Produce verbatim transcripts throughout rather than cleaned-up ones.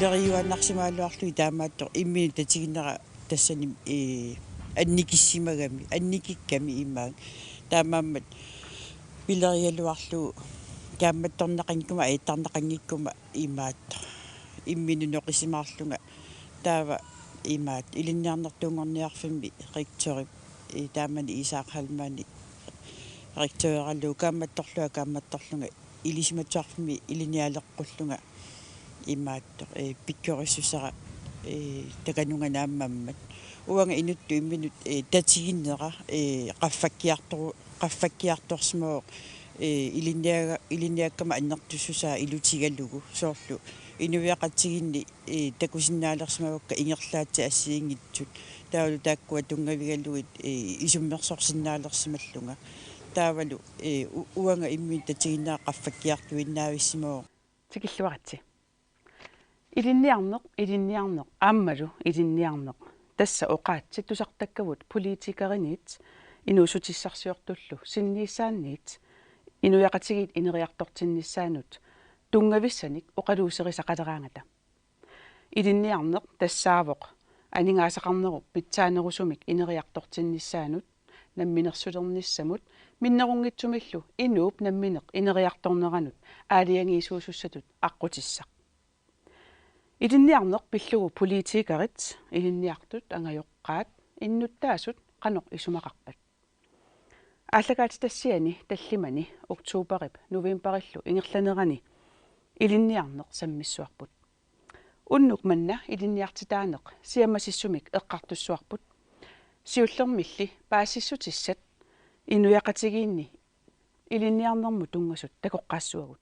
Pileriuaannarsimagaluarlugit taamaattoq imminut tatiginera tassani, ee, annikissimagami, annikikkami imaak. Taamaammat pilerigaluarlugu kaammattorneqanngikkuma, aattarneqanngikkuma imaattoq. Imminut noqisimaarlunga taava imaattoq ilinniarnertuunngorniarfimmi rektorip, ee, taamani Isak Heilmann rektoreralugu kaammattorlunga, kaammattorlunga ilisimatusarfimmi ilinnialeqqullunga imaattoq, ee, pikkorissutissara, ee, takanunga naammammat. Uanga inuttut imminut, ee, tatiginera, ee, qaffakkiartoru-, qaffakkiartorsimavoq, ee, ilinniaga-, ilinniakkama annertussusaa ilutigalugu soorlu inuiaqatigiinni, ee, takusinnaalersimavakka ingerlaatsit assigiinngitsut. Taavalu taakkua tunngavigalugit, ee, isummersorsinnaalersimallunga. Taavalu, ee, u-, uanga imminut tatiginera qaffakkiartuinnaavissimavoq. Tikilluaritsi. Ilinniarneq, ilinniarneq, aammalu ilinniarneq. Tassa oqaatsit tusartakkavut politikeriniit, inuussutissarsiortullu sinniissaanniit, inuiaqatigiit ineriartortinnissaannut tunngavissanik oqaluuserisaqaleraangata. Ilinniarneq tassaavoq aningaasaqarnerup pitsaanerusumik ineriartortinnissaanut, namminersulernissamut, minnerunngitsumillu inuup nammineq ineriartorneranut aalajangiisuusussatut aqqutissaq. Ilinniarneq pillugu politikerit, ilinniartut, angajoqqaat, innuttaasut qanoq isumaqarpat? Aallakaatitassiani tallimani oktoberip novemberillu ingerlanerani ilinniarneq sammissuarput. Unnuk manna ilinniartitaaneq siammasissumik eqqartussuarput. Siullermilli paasissutissat inuiaqatigiinni ilinniarnermut tunngasut takoqqaassuagut.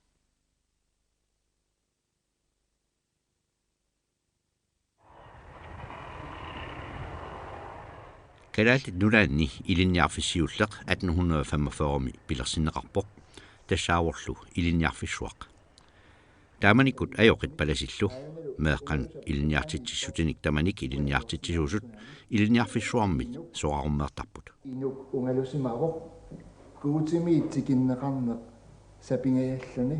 Kalaallit Nunaanni ilinniarfik siulleq atten hundrede femogfyrre pilersinneqarpoq, tassaavorlu ilinniarfissuaq. Taamanikkut ajoqit palasillu meeqqanut ilinniartitsissutinik tamanik ilinniartitsisuusut ilinniarfissuarmit soraarummeertarput. Inuk ungalusimavoq Guutimiit tikinneqarneq sapingajalluni,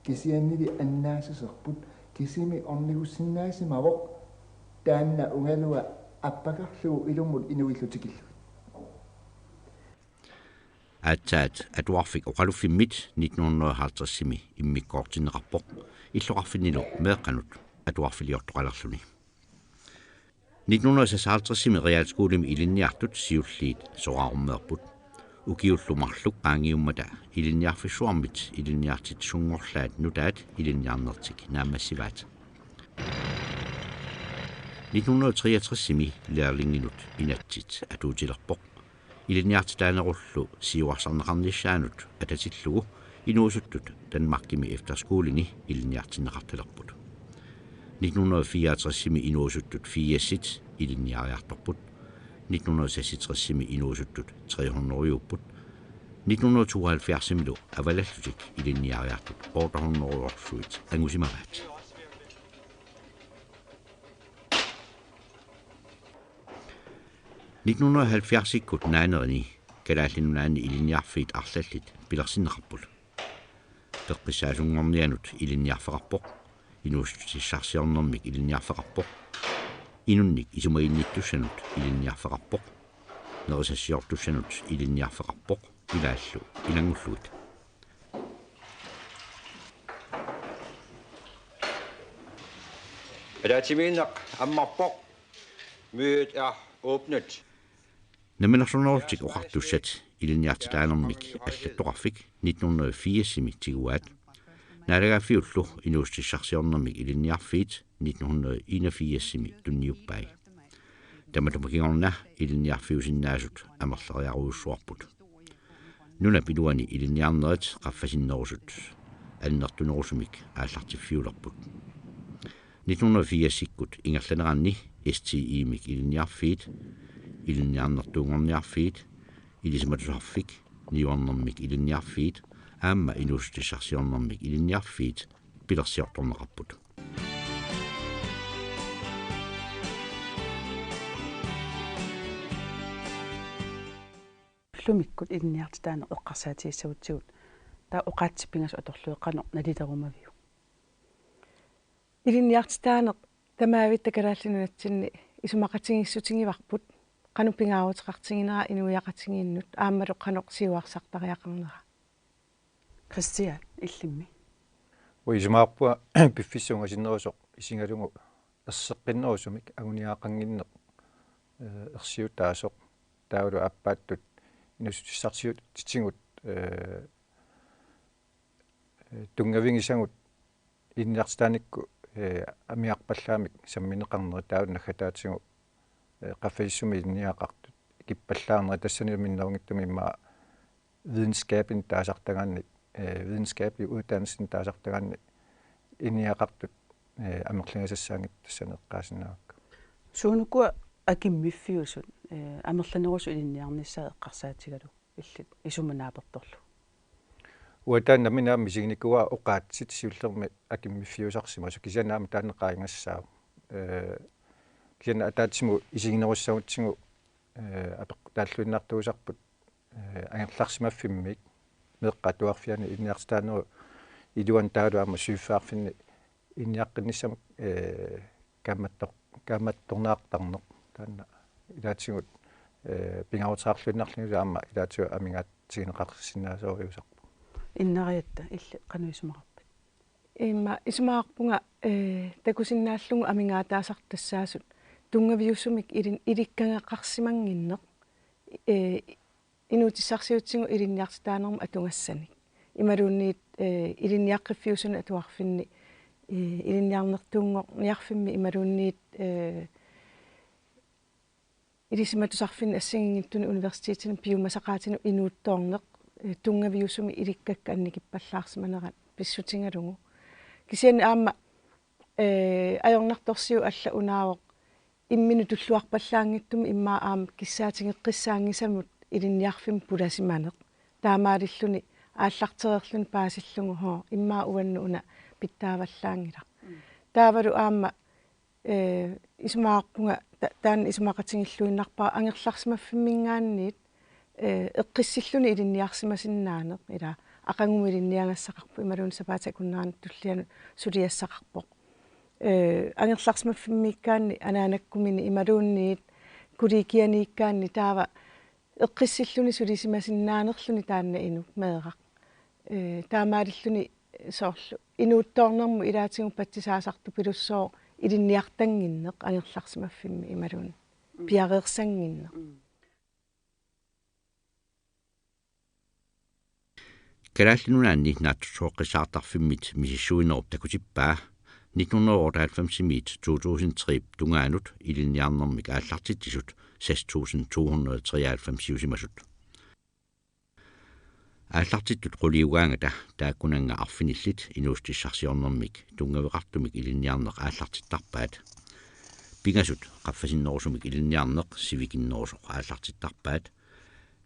kisiannili annaassuserput kisimi ornigussinnaasimavoq, taanna ungalua appakarlugu ilummut inuillu tikillugit. Aatsaat atuarfik oqaluffimmit nitten hundrede halvtredsimi immikkoortinneqarpoq, illoqarfinnilu meeqqanut atuarfiliortoqalerluni. Nitten hundrede seksoghalvtredsimi realskolemi ilinniartut siulliit soraarummeerput. Ukiullu marluk qaangiummata ilinniarfissuarmit ilinniartitsisunngorlaat nutaat ilinniarnertik naammassivaat. Nitten hundrede treogtresimi lærlinginut inatsit atuutilerpoq. Ilinniartitaanerullu siuarsarneqarnissaanut atatillugu inuusuttut Danmarkimi efterskoleni ilinniartinneqartalerput. Nitten hundrede fireogtresimi inuusuttut firsit ilinniariartorput. Nitten hundrede seksogtresimi inuusuttut tre hundrediupput. Nitten hundrede tooghalvfjerdsimilu avalallutik ilinniariartut otte hundredeorsuit angusimavaat. Nitten hundrede halvfjerdsikkut naanerini Kalaallit Nunaanni ilinniarfiit arlallit pilersinneqarput. Peqqissaasunngornianut ilinniarfeqarpoq, inuussutissarsiornermik ilinniarfeqarpoq, inunnik isumaginnittussanut ilinniarfeqarpoq, nerisassiortussanut ilinniarfeqarpoq, ilaallu ilanngullugit. Ataatsimiinneq ammarpoq. Mødet er åbnet. Namminersornerullutik Oqartussat ilinniartitaanermik allattoqarfik nitten hundrede firsimi tiguaat. Naalagaaffiullu inuussutissarsiornermik ilinniarfiit nitten hundrede enogfirsimi tunniuppai. Tamatuma kingorna ilinniarfiusinnaasut amerleriarujussuarput. Nunap iluani ilinniarnerit qaffasinnerusut annertunerusumik aallartiffiulerput. Nitten hundrede firsikkut ingerlaneranni S T I-mik ilinniarfiit, ilinniarnertuunngorniarfiit, ilisimatusarfik, niuernermik ilinniarfiit aamma inuussutissarsiornermik ilinniarfiit pilersiortorneqarput. Ullumikkut ilinniartitaaneq eqqarsaatigissagutsigu, taava oqaatsit pingasut atorlugit qanoq nalilerumaviuk? Ilinniartitaaneq tamaavitta Kalaallit Nunatsinni isumaqatigiissutigivarput, qanoq pingaaruteqartiginera inuiaqatigiinnut aammalu qanoq siuarsartariaqarnera. Kristian, illimmi? Uanga isumaqarpunga piffissap ungasinnerusoq isigalugu erseqqinnerusumik anguniagaqannginneq, eh, ersiutaasoq, taavalu aappaattut inuussutissarsiutitigut, eh, eh, tunngavigisagut ilinniartitaanikkut, eh, amigarpallaamik sammineqarneri, taavalu naggataatigut, eh, qaffasissumi ilinniagaqartut ikippallaarneri, tassanilu minnerunngitsumik immaqa videnskabinut taasartagaanni, eh, videnskabelig uddannelsenut taasartagaanni ilinniagaqartut, eh, amerligasassaanngitsut tassani eqqaasinnaavakka. Suunukua akimmiffiusut, eh, amerlanerusut ilinniarnissaat eqqarsaatigalugu illit isuma naapertorlugu? Uanga taanna nammineq aamma misiginikuuara oqaatsit siullermik akimmiffiusarsimasut, kisianni aamma taanna qaagassaaq. Eh, kisianni ataatsimut isiginerussagutsigu, eh, apeqqutaalluinnartuusarput, eh, angerlarsimaffimmik meeqqat atuarfianni ilinniartitaanerup iluani taavalu aamma suliffeqarfinni ilinniaqqinnissamut, eh, kaammattor-, kaammattorneqartarneq. Taanna ilaatigut, eh, pingaaruteqarluinnarlunilu aamma ilaatigut amigaatigineqarsinnaasorujussuusarpoq. Innariatta, illit qanoq isumaqarpit? Immaqa isumaqarpunga, eh, takusinnaallugu amigaataasartut tassaasut tunngaviusumik ilin-, ilikkagaqarsimannginneq, eh, inuutissarsiutitigut ilinniartitaanermut atugassanik. Imaluunniit, eh, ilinniaqqiffiusunut atuarfinni, eh, ilinniarnertuunngorniarfimmi imaluunniit, eh, ilisimatusarfinni assigiinngitsunut universitetini piumasaqaatinut inuuttoorneq, eh, tunngaviusumik ilikkakka annikippallaarsimanerat pissutigalugu. Kisianni aamma, eh, ajornartorsiut allat unaavoq imminut tulluarpallaanngitsumik immaqa aamma kissaatigeqqissaanngisamut ilinniarfimmi pulasimaneq. Taamaalilluni aallartereerluni paasillugu, hoo, immaqa uannut una pitsaavallaanngilaq. Mm. Taavalu aamma, eh, isumaqarpunga ta-, taanna isumaqatigilluinnarpara angerlarsimaffimminngaanniit, eh, eqqissilluni ilinniarsimasinnaaneq, ila aqagumut ilinniagassaqarpoq imaluunniit sapaatip akunneranut tullianut suliassaqarpoq. Eh, angerlarsimaffimmiikkaanni anaanakkumini imaluunniit kollegianiikkaanni taava eqqissilluni sulisimasinnaanerluni taanna inuk meeraq. Eh, taamaalilluni soorlu inuuttoornermut ilaatigut patsisaasartupilussuaq ilinniartannginneq angerlarsimaffimmi imaluunniit. Mm. Piareersannginneq. Mm. Kalaallit Nunaanni naatsorsueqqissaartarfimmit misissuinerup takutippaa nitten hundrede og otteoghalvfemsimiit to tusind tre-p tungaanut ilinniarnermik aallartitsisut seks tusind to hundrede og treoghalvfemsiusimasut. Aallartittut quliugaangata taakkunannga arfinillit inuussutissarsiornermik tunngaveqartumik ilinniarneq aallartittarpaat. Pingasut qaffasinnerusumik ilinniarneq sivikinnerusoq aallartittarpaat.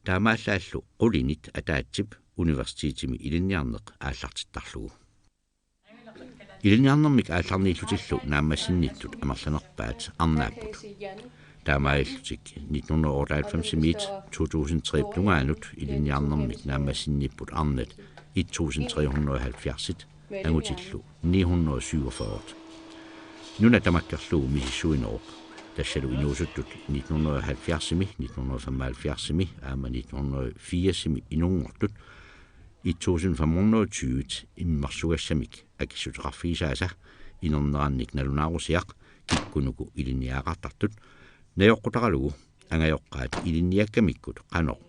Taamaallaallu qulinit ataatsip universitetimi ilinniarneq aallartittarlugu. Ilinniarnermik aallarniillutillu naammassinnittut amerlanerpaat arnaapput. Taamaalillutik nitten hundrede og otteoghalvfemsimiit to tusind tre-p tungaanut ilinniarnermik naammassinnipput arnat et tusind tre hundrede og halvfjerds angutillu ni hundrede og syvogfyrre. Nuna tamakkerlugu misissuinerup, tassalu inuusuttut nitten hundrede og halvfjerdsimi, nitten hundrede og femoghalvfjerdsimi aamma nitten hundrede og firsimi inunngortut et tusind fem hundrede og tyve immersugassamik akissuteqarfigisaasa inernerannik nalunaarusiaq kikkunuku ilinniagaqartartut najoqqutaralugu angajoqqaat ilinniakkamikkut qanoq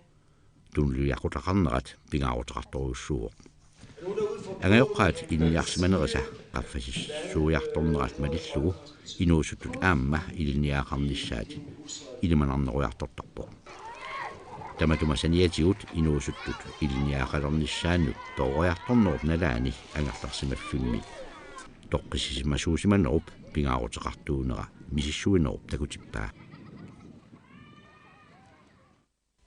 tunuliaqutaqarnerat pingaaruteqartorujussuuvoq. Angajoqqaat ilinniarsimanerisa qaffasissuiartornerat malillugu inuusuttut aamma ilinniagaqarnissaat ilimanarnerujartortarpoq. Tamatuma saniatigut inuusuttut ilinniagaqalernissaannut peroriartornerup nalaani angerlarsimaffimmi toqqissisimasuusimanerup pingaaruteqartuunera misissuinerup takutippaa.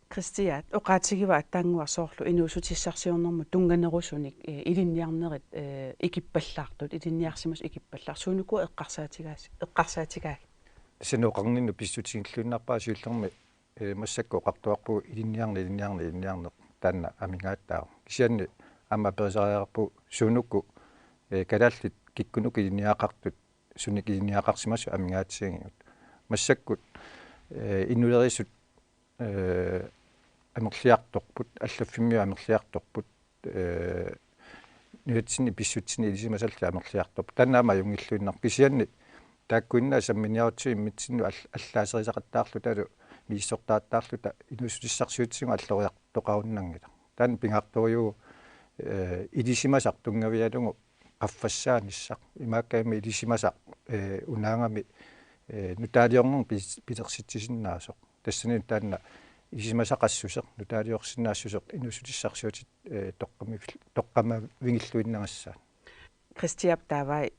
Kristian, oqaatigivaa taannguaq soorlu inuussutissarsiornermut tunnganerusunik, eh, ilinniarnerit, eh, ikippallaartut, ilinniarsimasut ikippallaartut. Suunukua eqqarsaatigaas-, eqqarsaatigaagit? Tassa oqarninnut pissutigilluinnarpara siullermik, eh, massakkut oqartuarpugut ilinniarneq, ilinniarneq, ilinniarneq taanna amigaataavoq. Kisianni aamma aperisariaqarpugut suunuku, eh, kalaallit kikkunuku ilinniagaqartut sunik ilinniagaqarsimasut amigaatigigigut. Massakkut, eh, inulerisut, eh, amerliartorput, allaffimmiut amerliartorput, eh, nunatsinni pissutsinni ilisimasallit amerliartorput. Taanna aamma ajunngilluinnarpoq, kisianni taakkuinnaat samminiarutsigit immitsinnut all-, allaaserisaqattaarlutalu misissortaqattaarluta inuussutissarsiutitigut alloriartoqarunnanngilaq. Taanna pingaartorujuuvoq, eh, ilisimasaq tunngavigalugu qaffassaanissaq. Imaakkami ilisimasaq, eh, unaagami, eh, nutaaliornermik pis-, pilersitsisinnaasoq. Tassani taanna ilisimasaqassuseq, nutaaliorsinnaassuseq inuussutissarsiutit, eh, toqqamivil-, toqqamavigilluinnagassaat. Kristiap taavai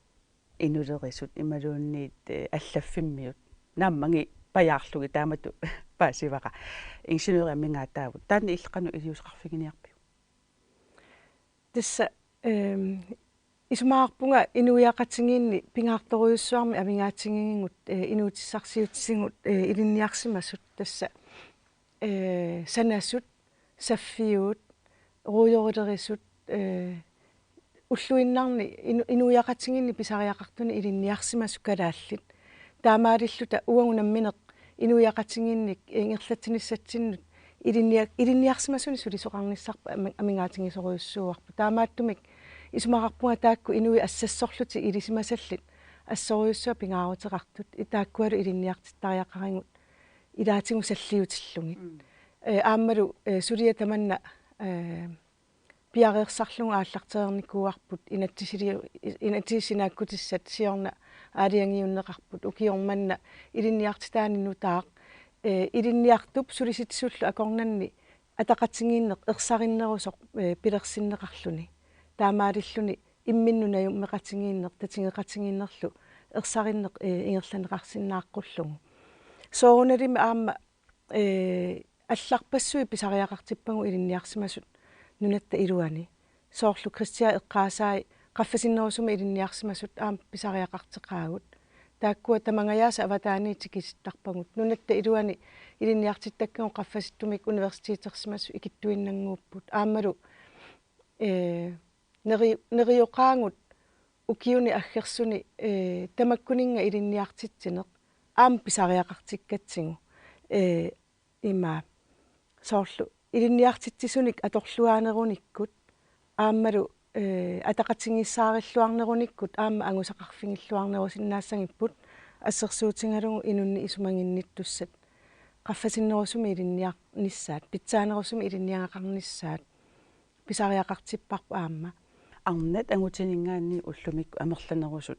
inulerisut imaluunniit, eh, allaffimmiut naammagipajaarlugit taamatut paasivara. Ingeniørit amigaataavut. Taanna illit qanoq iliuuseqarfiginiarpiuk? Tassa, ehm, isumaqarpunga inuiaqatigiinni pingaartorujussuarmik amigaatigigigut, eh, inuutissarsiutitigut, eh, ilinniarsimasut tassa, eh, sanasut, saffiuut, ruujorilerisut, eh, ulluinnarni inu-, inuiaqatigiinni pisariaqartunik ilinniarsimasut kalaallit. Taamaalilluta uagut nammineq inuiaqatigiinnik ingerlatsinissatsinnut ilinnia-, ilinniarsimasunik sulisoqarnissarput ami-, amigaatigisorujussuuarput. Taamaattumik isumaqarpunga taakku inuit assassorlutik ilisimasallit assorujussuaq pingaaruteqartut, i-, taakkualu ilinniartittariaqarigut ilaatigut salliutillugit. Mm. Eh, aammalu, eh, suliaq tamanna, eh, piareersarlugu aallartereernikuuarput inatsisili-, inatsisit sinaakkutissat siorna aalajangiunneqarput ukioq manna ilinniartitaanik nutaaq, eh, ilinniartup sulisitsisutullu akornanni ataqatigiinneq ersarinnerusoq, eh, pilersinneqarluni. Taamaalilluni imminnut najummeqatigiinneq, tatigeqatigiinnerlu ersarinneq, eh, ingerlanneqarsinnaaqqullugu. Soorunalimi aamma, eh, allarpassuit pisariaqartippagut ilinniarsimasut nunatta iluani. Soorlu Kristiap eqqaasai qaffasinnerusumik ilinniarsimasut aamma pisariaqarteqaagut. Taakkua tamangajaasa avataaniit tikisittarpagut. Nunatta iluani ilinniartittakkagut qaffasittumik universitetersimasut ikittuinnannguupput. Aammalu, eh, neri-, nerioqaagut ukiuni aggersuni, eh, tamakkuninnga ilinniartitsineq aamma pisariaqartikkatsigu. Eh, ima soorlu ilinniartitsisunik atorluaanerunikkut aammalu, eh, ataqatigiissaarilluarnerunikkut aamma angusaqarfigilluarnerusinnaassagipput assersuutigalugu inunnik isumaginnittussat. Qaffasinnerusumik ilinniarnissaat, pitsaanerusumik ilinniagaqarnissaat pisariaqartipparput aamma. Arnat angutininngaanniit ullumikkut amerlanerusut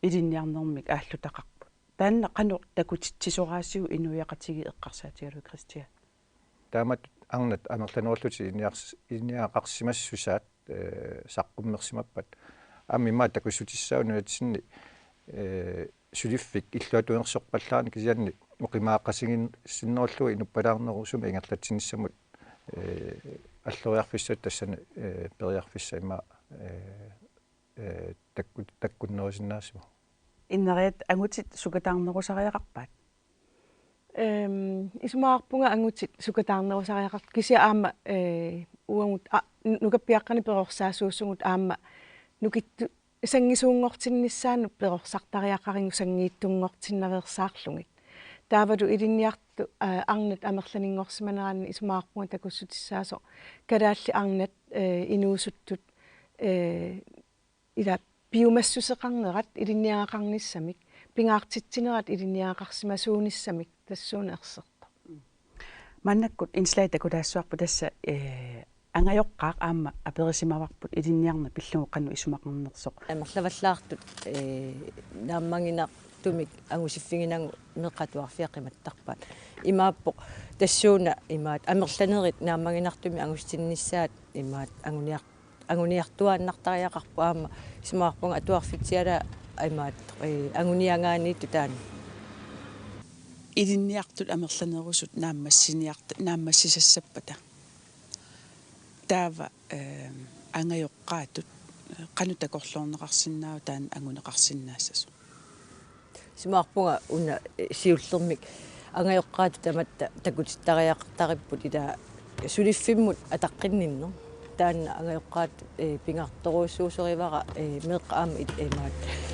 ilinniarnermik aallutaqarput. Taanna qanoq takutitsisoraasiuk inuiaqatigiit eqqarsaatigalugit, Kristiap? Taamatut arnat amerlanerullutik ilinniars-, ilinniagaqarsimassusaat, eh, saqqummersimappat. Aamma immaqa takussutissaavoq nunatsinni, eh, suliffik illuatungersorpallaarneq, kisianni oqimaaqatigiinnerullugu inuppalaarnerusumik ingerlatsinissamut, eh, alloriarfissat tassani, eh, periarfissat immaqa, eh, eh, takku-, takkunnerusinnaassapput. Inneriattut angutit sukataarnerusariaqarpaat? Ehm, isumaqarpunga angutit sukataarnerusariaqartut, kisianni aamma, eh, uagut, a, nu-, nukappiaqqanik perorsaasuusugut aamma nukittu-, sanngisuunngortinnissaannut perorsartariaqarigut sanngiittunngortinnaveersaarlugit. Taavalu ilinniartut, eh, arnat amerlaninngorsimaneranni isumaqarpunga takussutissaasoq kalaallit arnat, eh, inuusuttut, eh, ila piumassuseqarnerat ilinniagaqarnissamik, pingaartitsinerat ilinniagaqarsimasuunissamik tassuuna ersertoq. Maannakkut indslagit takutaassavarput tassa, eh, angajoqqaaq aamma aperisimavarput ilinniarneq pillugu qanoq isumaqarnersoq. Amerlavallaartut, eh, naammaginartumik angusiffiginagu meeqqat atuarfiat qimattarpaat. Imaappoq tassuuna imaat amerlanerit naammaginartumik angusitinnissaat imaat anguniar-, anguniartuaannartariaqarput aamma isumaqarpunga atuarfitsialaat imaat, eh, anguniagaaniittut taanna. Ilinniartut amerlanerusut naammassiniart-, naammassisassappata. Taava, eh, angajoqqaatut, eh, qanoq takorloorneqarsinnaava taanna anguneqarsinnaassasut? Isumaqarpunga una, eh, siullermik angajoqqaatut tamatta takutittariaqartaripput ila suliffimmut ataqqinninneq. Taanna angajoqqaatut, eh, pingaartorujussuusorivara, eh, meeqqat aamma it-, eh, maat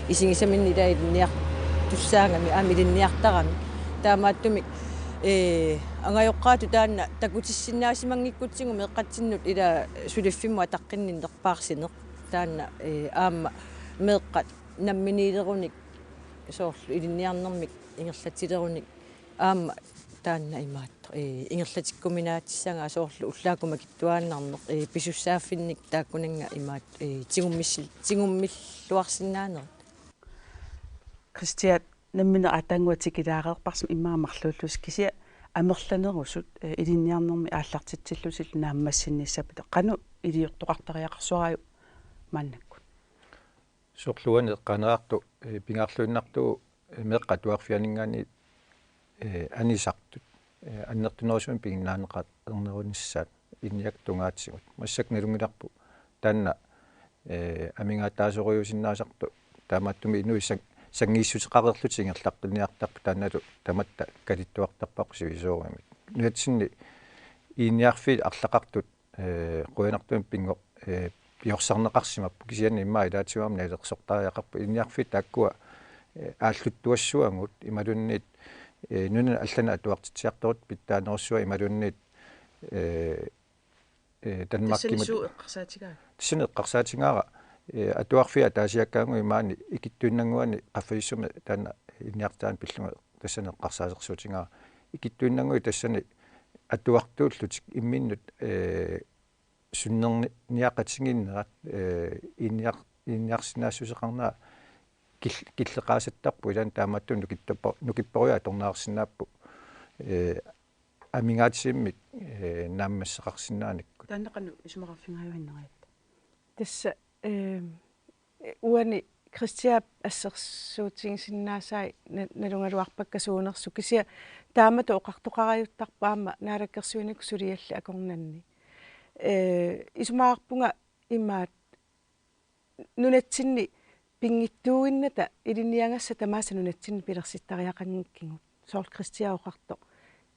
isigisaminnik ilaa ilinniartussaagami aamma ilinniartarami. Taamaattumik, eh, angajoqqaatut taanna takutissinnaasimanngikkutsigit meeqqatsinnut ilaa suliffimmut ataqqinninnerpaarsineq. Taanna, eh, aamma meeqqat namminiilerunik soorlu ilinniarnermik ingerlatilerunik aamma taanna imaattoq, eh, ingerlatikkuminaatissagaat soorlu ullaakkut makittuaannarneq, eh, pisussaaffinnik taakkunannga imaattoq, eh, tigummissil-, tigummilluarsinnaanerit. Kristian, nammineq aatsaannguaq tikilaareerparsi immaqa marluullusi kisianni amerlanerusut, eh, ilinniarnermi aallartitsillutillu naammassinnissappat qanoq iliortoqartariaqarsuaraajuk maannakkut? Soorlu uani eqqaaneqartoq, eh, pingaarluinnartuuvoq, eh, meeqqat atuarfianinngaanniit, eh, anisartut, eh, annertunerusumik piginnaaneqarnerunissaat ilinniakkat tungaatigut. Massakkut nalunngilarput taanna, eh, amigaataasorujuusinnaasartoq, taamaattumik inuit sang-, sanngiissuteqareerlutik ingerlaqqinniartarput, taannalu tamatta kalittuartarparput sivisoorujummik. Nunatsinni ilinniarfiit arlaqartut, eh, qujanartumik pinngo-, eh, piorsarneqarsimapput, kisianni immaqa ilaatigut aamma nalilersortariaqarput. Ilinniarfiit taakkua, eh, aalluttuassuagut imaluunniit, eh, nunanut allanut atuartitsiartortut pitsaanerussuat imaluunniit, eh, eh, Danmarkimut. Tassani suu eqqarsaatigaara? Tassani eqqarsaatigaara, eh, atuarfiit ataasiakkaanguit maani ikittuinnannguani qaffasissumi taanna ilinniartitaaneq pillunga tassani eqqarsaasersuutigaara. Ikittuinnannguit tassani atuartuullutik imminnut, eh, sunnerni-, niaqatigiinnerat, eh, ilinniar-, ilinniarsinnaassuseqarnerat kil-, killeqaasattarput, ilaanni taamaattumik nukittorpo-, nukipporujuit atorneqarsinnaapput, eh, amigaatisimmik, eh, naammasseqarsinnaanikkut. Taanna qanoq isumaqarfigaajuinnariuk? Tassa, eh, uani Kristiap assersuutigisinnaasaa na-, nalugaluarpakka suunersut, kisianni taamatut oqartoqarajuttarpoq aamma naalakkersuinikkut suliallit akornanni. Eh, isumaqarpunga imaat nunatsinni pinngitsuuinnata ilinniagassat tamaasa nunatsinni pilersittariaqanngikkigut. Soorlu Kristiap oqartoq.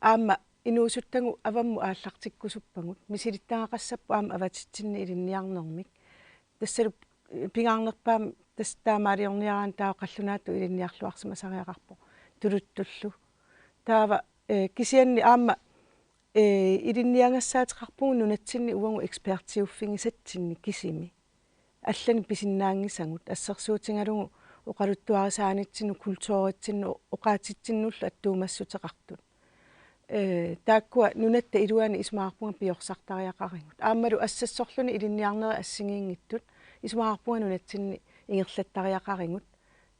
Aamma inuusuttagut avammut aallartikkusuppagut. Misilittagaqassapput aamma avatitsinnik ilinniarnermik. Tassalu pingaarnerpaamik tassa taamaaliorniaraanni taava qallunaatut ilinniarluarsimasariaqarpoq tuluttullu. Taava, eh, kisianni aamma, eh, ilinniagassaateqarpugut nunatsinni uagut ekspertiuffigisatsinnik kisimi. Allanik pisinnaanngisagut, assersuutigalugu oqaluttuarisaanitsinnut, kulturitsinnut, oqaatsitsinnullu attuumassuteqartut. Eh, taakkua nunatta iluani isumaqarpunga piorsartariaqarigut. Aammalu assassorluni ilinniarnerit assigiinngitsut isumaqarpunga nunatsinni ingerlattariaqarigut.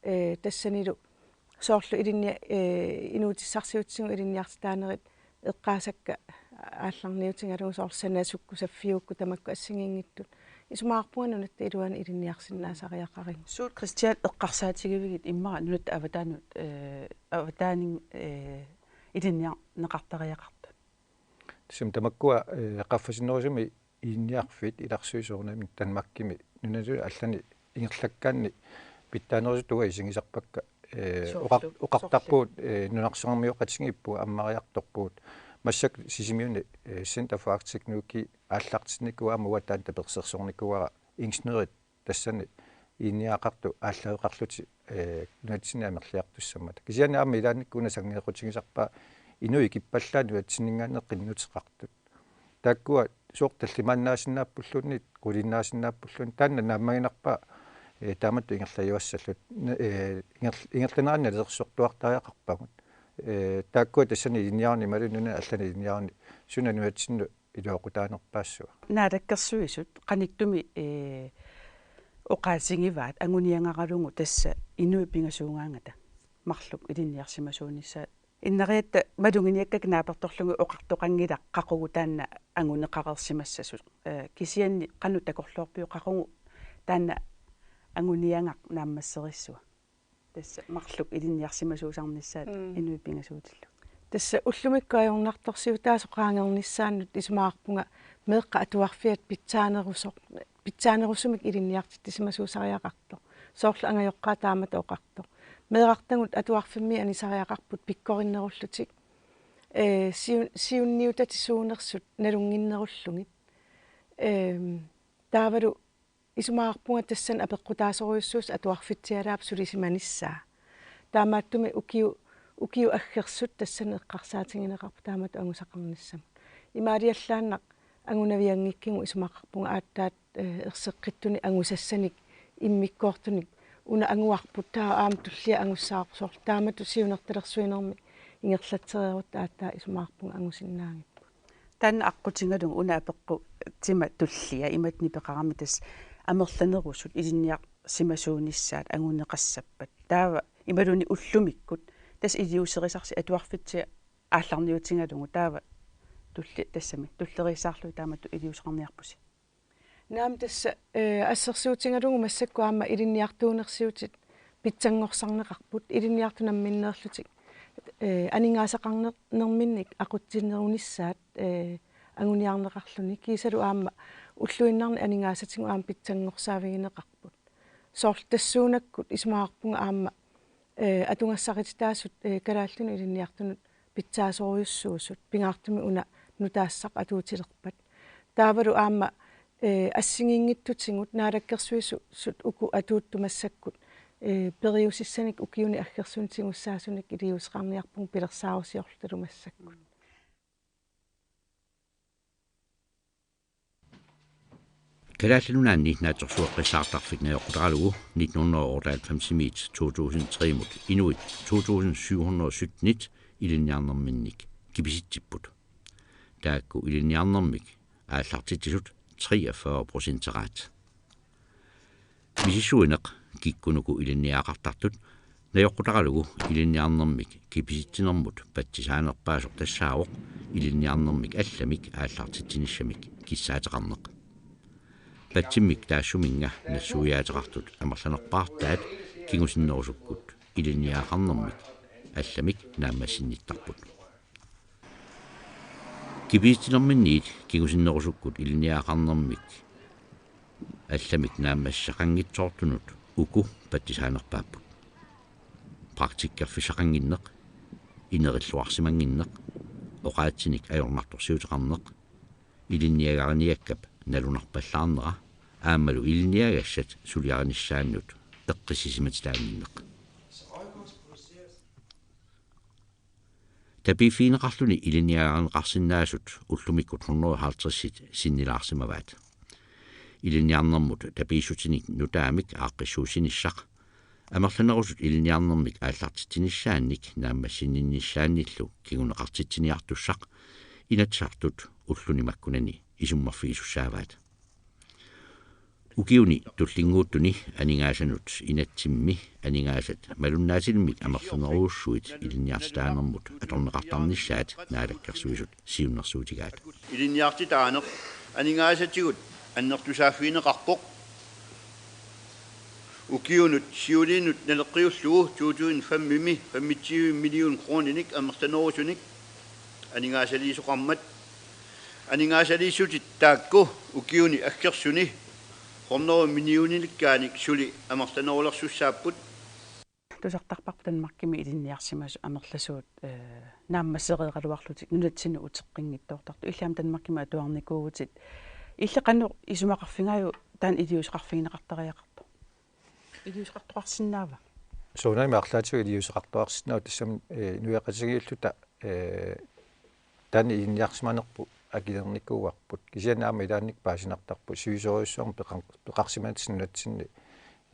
Eh, tassanilu soorlu ilinni-, eh, inuutissarsiutitigut ilinniartitaanerit eqqaasakka aallarniutigalugu soorlu sanasukkut, saffiukkut, tamakkua assigiinngitsut. Isumaqarpunga nunatta iluani ilinniarsinnaasariaqarigut. Suut Kristian eqqarsaatigivigit immaqa nunatta avataanut, eh, avataanik, eh, ilinniarneqartariaqartut? Tassami tamakkua, eh, qaffasinnerusumi ilinniarfiit ilarsuisoornami Danmarkimi nunallu allani ingerlakkaanni pitsaanerusutut uanga isigisarpakka, eh, soorlu, oqar-, oqartarpugut, eh, nunarsuarmioqatigiippugut, ammariartorpugut. Massakkut Sisimiuni, eh, Center for Arktisk Teknologi aallartinnikuuvoq, aamma uanga taanna tapersersornikuuara, ingeniørit tassani ilinniagaqartut aallareqarlutik, eh, nunatsinni amerliartussammata. Kisianni aamma ilaannikkut una sanngeeqqutigisarpaa inuit ikippallaat nunatsinninngaanniit qinnuteqartut. Taakkua sooq tallimaannaasinnaappulluni, quliinnaasinnaappulluni, taanna naammaginarpaa, eh, taamatut ingerlajuassalluta, eh, inger-, ingerlaneranni nalilersortuartariaqarpagut. Eh, taakkua tassani ilinniaruni imaluunniit nunani allani ilinniaruni suna nunatsinnut iluaqutaanerpaassua. Naalakkersuisut qanittumi, eh, oqaasigivaat anguniagaralugu tassa inuit pingasuugaangata marluk ilinniarsimasuunissaat. Innariatta maluginiakkakka naapertorlugit oqartoqanngilaq qaqugu taanna anguneqareersimassasut. Eh, kisianni qanoq takorloorpiuk qaqugu taanna anguniagaq naammasserissua? Tassa marluk ilinniarsimasuusarnissaat. Mm. Inuit pingasuutillugit. Tassa ullumikkut ajornartorsiutaasoq qaangernissaannut isumaqarpunga meeqqat atuarfiat pitsaanerusoq, pitsaanerusumik ilinniartitsisimasuusariaqartoq. Soorlu angajoqqaat taamatut oqartoq. Meerartagut atuarfimmi anisariaqarput pikkorinnerullutik. Eh, siun-, siunniutatit suunersut nalunnginnerullugit. Ehm, taavalu isumaqarpunga tassani apeqqutaasorujussuusoq atuarfitsialaapput sulisimanissaa. Taamaattumik ukiu-, ukiut aggersut tassani eqqarsaatigineqarput taamatut angusaqarnissamut. Imaaliallaannaq angunavianngikkigut isumaqarpunga aatsaat, eh, erseqqittunik angusassanik immikkoortunik una anguarput taava aamma tullia angussavarput soorlu taamatut siunertalersuinermi ingerlatsereerutta aatsaat isumaqarpunga angusinnaagipput. Taanna aqqutigalugu una apeqqutima tullia imatut nipeqarami tassa amerlanerusut ilinniarsimasuunissaat anguneqassappat. Taava imaluunniit ullumikkut tassa iliuuserisarsi atuarfitsiat aallarniutigalugu taava tulli-, tassami tulleriissaarlugit taamatut iliuuseqarniarpusi. Naamik tassa, eh, assersuutigalugu massakkut aamma ilinniartuunersiutit pitsanngorsarneqarput, ilinniartut namminneerlutik, eh, aningaasaqarner-, nerminnik aqutsinerunissaat, eh, anguniarneqarluni, kiisalu aamma ulluinnarni aningaasatigut aamma pitsanngorsaavigineqarput. Soorlu tassuunakkut isumaqarpunga aamma, eh, atugassarititaasut, eh, kalaallinut ilinniartunut pitsaasorujussuusut, pingaartumik una nutaassaq atuutilerpat. Taavalu aamma, eh, assigiinngitsutigut Naalakkersuisut uku atuuttut massakkut, eh, periusissanik ukiuni aggersuni tigussaasunik iliuuseqarniarpugut pilersaarusiorlutalu massakkut. Kalaallit Nunaanni Naatsorsueqqissaartarfik najoqqutaralugu nitten hundrede og otteoghalvfemsimiit to tusind tremut inuit to tusind syv hundrede syttenit ilinniarnerminnik kipisitsipput. Taakku ilinniarnermik aallartitsisut treogfyrre procenteraat. Misissuineq kikkunuku ilinniagaqartartut najoqqutaralugu ilinniarnermik kipisitsinermut patsisaanerpaasoq tassaavoq ilinniarnermik allamik aallartitsinissamik kissaateqarneq. Patsimmik taassuminnga nassuiaateqartut amerlanerpaartaat kingusinnerusukkut ilinniagaqarnermik allamik naammassinnittarput. Kipisitsinerminniit kingusinnerusukkut ilinniagaqarnermik allamik naammassisaqanngitsoortunut uku patsisaanerpaapput: praktikkerfissaqannginneq, inerilluarsimannginneq, oqaatsinik ajornartorsiuteqarneq, ilinniagariniakkap nalunarpallaarnera aammalu ilinniagassat suliarinissaannut eqqissisimatitaannginneq. Tapiiffigineqarluni ilinniagarineqarsinnaasut ullumikkut hundrede og halvtredsit sinnilaarsimavaat. Ilinniarnermut tapiissutinik nutaamik aaqqissuussinissaq amerlanerusut ilinniarnermik aallartitsinissaannik naammassinninnissaannillu kinguneqartitsiniartussaq Inatsisartut ulluni makkunani isummerfigisussaavaat. Ukiuni tullinnguuttuni aningaasanut inatsimmi aningaasat malunnaatilimmik amerlanerujussuit ilinniartitaanermut atorneqartarnissaat Naalakkersuisut siunnersuutigaat. Ilinniartitaaneq aningaasatigut annertusaaffigineqarpoq. Ukiunut siuliinut naleqqiullugu to tusind femimi femogtyve million kroninik amerlanerusunik aningaasaliisoqarmat. Aningaasaliissutit taakku ukiuni aggersuni hundrede millionilikkaannik suli amerlanerulersussaapput. Tusartarparput Danmarkimi ilinniarsimasut amerlasuut, eh, naammassereeraluarlutik nunatsinnut uteqqinngitsoortartut. Illit aamma Danmarkimi atuarnikuuvutit. Illit qanoq isumaqarfigaajuk taanna iliuuseqarfigineqartariaqartoq? Iliuuseqartoqarsinnaava? Soorunami arlaatigut iliuuseqartoqarsinnaavoq, tassami, eh, inuiaqatigiilluta, eh, taanna ilinniarsimanerput akilernikuuarput. Kisianni aamma ilaannikkut paasinartarpoq sivisoorujussuarmik peqar-, peqarsimanertik nunatsinni,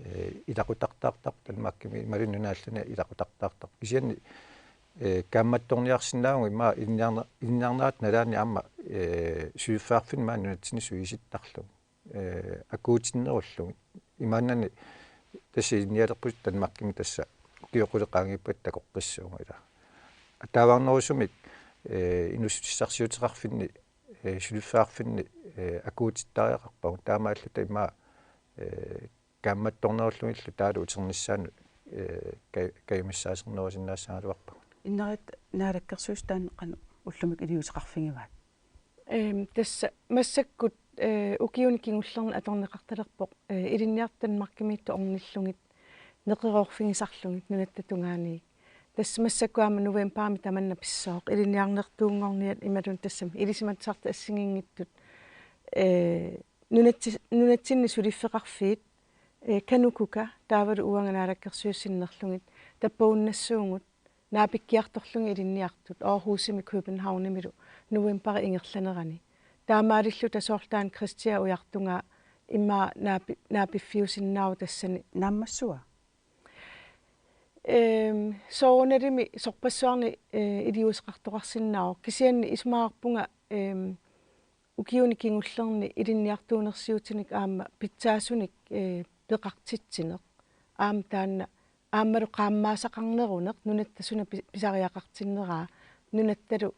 eh, ilaqutartaartarpoq, Danmarkimi imaluunniit nunaallani ilaqutartaartarpoq. Kisianni, eh, kaammattorniarsinnaavugut immaqa ilinniarne-, ilinniarnerata nalaani aamma, eh, suliffeqarfinni maani nunatsinni sulisittarlugu, eh, akuutinnerullugit. Imaannani tassa ilinnialerputit Danmarkimi, tassa ukiut qulit qaangiuppata takoqqissuugut ilaa. Ataavarnerusumik, eh, inuussutissarsiuteqarfinni, eh, suliffeqarfinni, eh, akuutittariaqarpagut, taamaalluta immaqa, eh, kaammattornerullugillu taavalu uternissaanut, eh, kaj-, kajumissaasernerusinnaassagaluarpagut. Inneriattut Naalakkersuisut taanna qanoq ullumikkut iliuuseqarfigivaat? Ehm, tassa massakkut, eh, ukiuni kingullerni atorneqartalerpoq, eh, ilinniartut Danmarkimiittut ornillugit neqeroorfigisarlugit nunatta tungaaniit. Tassa massakkut aamma novembarimi tamanna pissooq, ilinniarnertuunngorniat imaluunniit tassami ilisimatusartut assigiinngitsut, Ee, nunatsi-, nunatsinni suliffeqarfiit, ee, Kanukuka taavalu uanga naalakkersuisut sinnerlugit tappavunnassuugut naapikkiartorlugit ilinniartut Aarhusimi Københavnimilu novembarip ingerlanerani. Taamaalilluta soorlu taanna Kristiap ujartugaa immaqa naapi-, naapiffiusinnaavoq tassani. Naammassua? Ehm, soorunalimi sorpassuarnik, eh, iliuuseqartoqarsinnaavoq. Kisianni isumaqarpunga, ehm, ukiuni kingullerni ilinniartuunersiutinik aamma pitsaasunik, eh, peqartitsineq. Aamma taanna aammalu qaammaasaqarneruneq nunatta suna pi-, pisariaqartinneraa nunattalu,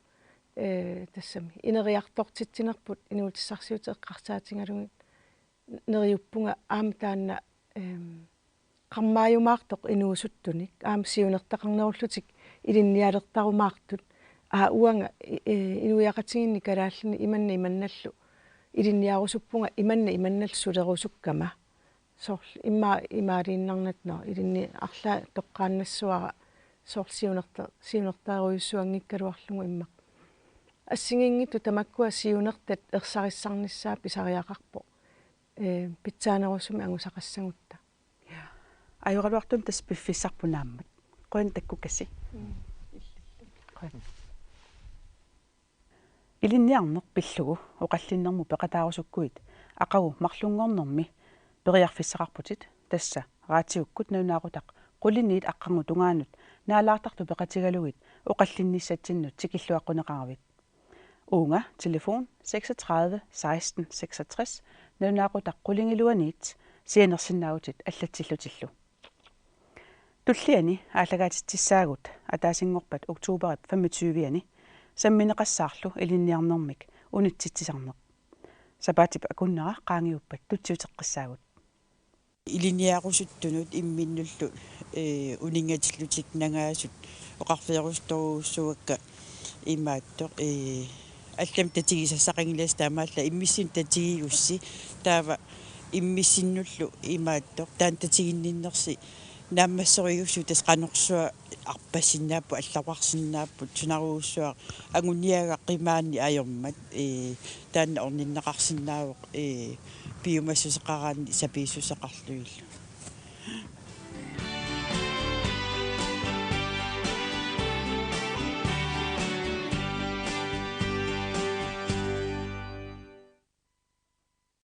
eh, tassami ineriartortitsinerput inuutissarsiutit eqqarsaatigalugit neriuppunga aamma taanna, ehm, qarmaajumaartoq inuusuttunik aamma siunertaqarnerullutik ilinnialertarumaartut. Aa, uanga, i-, i-, inuiaqatigiinni Kalaallit Nunaanni imanna imannallu ilinniarusuppunga imanna imannallu sulerusukkama. Soorlu immaqa imaaliinnarnata, no, ilinni arlaat toqqaannassuara soorlu siunerta-, siunertarujussuanngikkaluarlugu immaqa. Assigiinngitsut tamakkua siunertat ersarissarnissaat pisariaqarpoq. Ee, pitsaanerusumik angusaqassagutta. Ajoraluartumik tassa piffissarput naammat. Qujanaq takkukassi. Mm. Qujanaq. Ilinniarneq pillugu oqallinnermut peqataarusukkuit aqagu marlunngornermi periarfissaqarputit, tassa raatiukkut nalunaaqutaq quliniit aqqarnut tungaanut naalaartartut peqatigalugit oqallinnissatsinnut tikilluaqquneqaravit. Uunga telefon seksogtredive seksten seksogtres, nalunaaqutaq qulingiluaniit sianersinnaavutit allatsillutillu. Tulliani aallakaatitsissaagut ataasinngorpat oktoberip femogtyve-ani sammineqassaarlu ilinniarnermik unitsitsisarneq. Sapaatip akunnera qaangiuppat tutsiuteqqissaagut. Ilinniarusuttunut imminnullu, ee, uninngatillutik nangaasut oqarfigerusuttorujussuakka imaattoq, ee, allamik tatigisassaqanngilasi taamaallaat immissinnut tatigigussi, taava immissinnullu imaattoq taanna tatiginninnersi naammassorujussuuvoq, tassa qanorsuaq arpassinnaapput, allagarsinnaapput, sunarujussuaq anguniagaq qimaanni ajormat, ee, taanna orninneqarsinnaavoq, ee, piumassuseqaraanni sapiissuseqarlugillu.